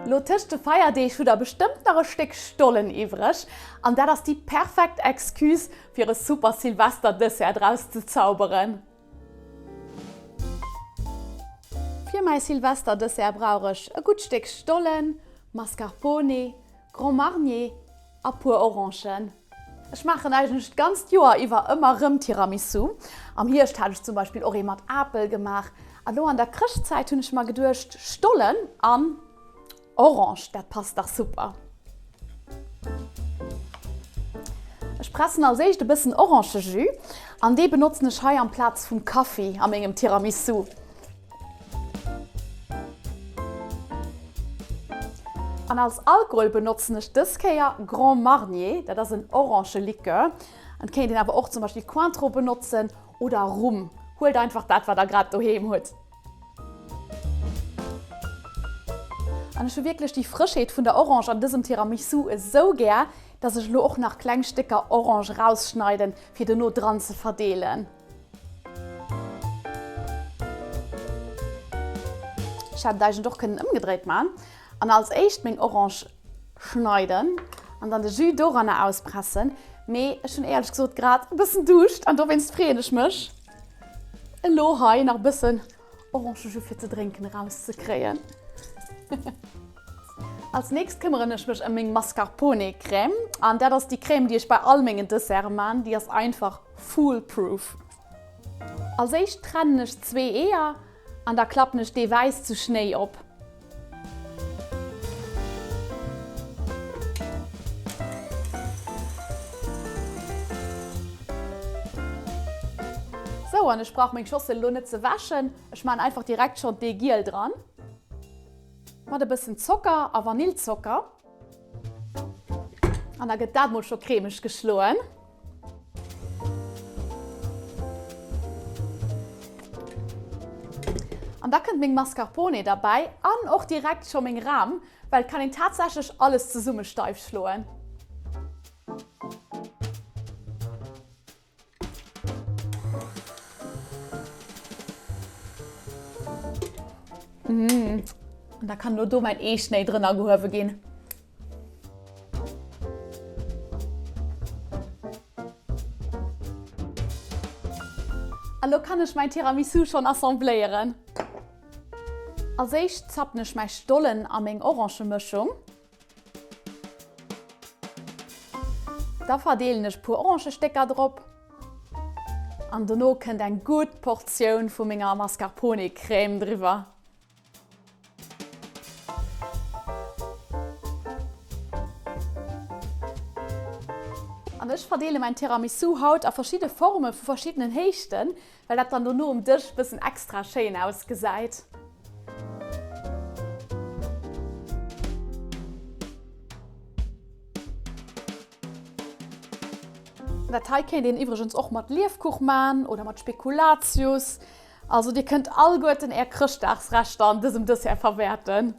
Lo tëscht de Feierdeeg hutt der bestëmmt nach e Stéck Stollen iwwreg an dat ass déi perfekt Excuse fir e super Silvester-Dessert draus ze zauberen. Fir mäi Silvester-Dessert brauch ech e gutt Stéck Stollen, Mascarpone, Grand Marnier a puer Orangen. Ech maachen eigentlech d'ganzt Joer iwwer ëmmer rëm Tiramisu. Am Hierscht hat ech zum Beispill och ee mat Apel gemaach. A lo an der Chrëschtzäit hunn ech mer geduecht, Stollen an Orange, dat passt dach super. Ech pressen als éischt e bëssen Orangejus an dee benotzen ech hei amplaz vum Kaffi a mengem Tiramisu. An als Alkohol benotzen ech dës Kéier Grand Marnier, dat ass en Orangelikör. Et kéint een awer och zum Beispill Cointreau benotzen oder Rum. Huelt einfach dat wat der grad doheem hutt. An ech hu wierklech déi Frëschheet vun der Orange an dësem Tiramisu esou gär, dass ech elo och nach kleng Stécker Orange rausschneiden, fir dono dran ze verdeelen. Ech hätt et eigentlech och kënnen ëmgedréit man an als éischt meng Orange schneiden an dann de Jus doranner auspressen, mee ech hunn éierlech gesot grad e bëssen Duuscht an dowéinst freeën ech mech elo hei nach e bëssen Orangejus fir ze drénken erauszekréien. Als nächst këmmeren ech mech ëm meng Mascarpone Crème an dat ass déi Crème déi ech bei all mengen Desserte man, déi ass einfach foolproof. Als éischt trennen ech zwee Eeër an da klappen ech d'Eewäiss zu Schnéi op. Sou, an ech brauch meng Schossel elo net ze wäschen, ech man einfach direkt schonn d'Eegiel dran. Mat e bëssen Zocker a Vanillzocker. An da gëtt dat mol scho cremeg geschloen. An da kënnt meng Mascarpone derbäi an och direkt scho meng Ram, well et kann een tatsächlech alles zesumme steif schloen. Mmh. An da kann lo do mäin Eeschnéi drënner gehuewe ginn. A lo kann ech mäin Tiramisu schonn assembléieren. Als éischt zappen ech mäi Stollen a meng Orangemëschung. Da verdeelen ech puer Orangestécker drop an dono kënnt eng gutt Portioun vu menger Mascarpone Crème driwwer. An ech verdeele mäin Tiramisu haut a verschidde Forme vu verschiddenen Héichten, well dat dann dono um Dësch bëssen extra schéin ausgesäit. Dat hei kéint een iwwregens och mat Liefkuch man oder mat Spekulatius. Also dir kënnt allguerten är Chrëschtdagsreschter an dësem Dessert verwäerten.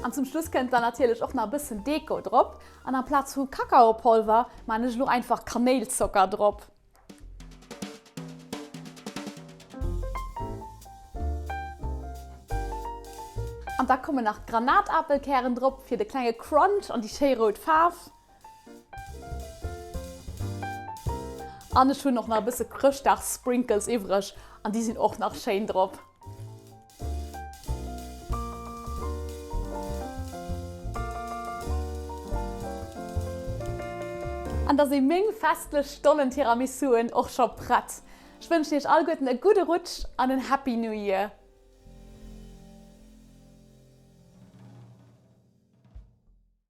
An zum Schluss kënnt dann natierlech och nach e bëssen Deko drop. An amplaz vu Kakaopolver man ech elo einfach Kanéilzocker drop. An da kommen nach d'Granatapelkären drop fir de klenge Crunch an déi schéi rout Faarf. An ech hunn och nach e bësse Chrëschtdagssprinkles iwwreg an déi sinn och nach schéin drop. An da si meng festlech Stollen-Tiramisuen och scho prett. Ech wënschen iech alleguerten e gudde Rutsch an en Happy New Year!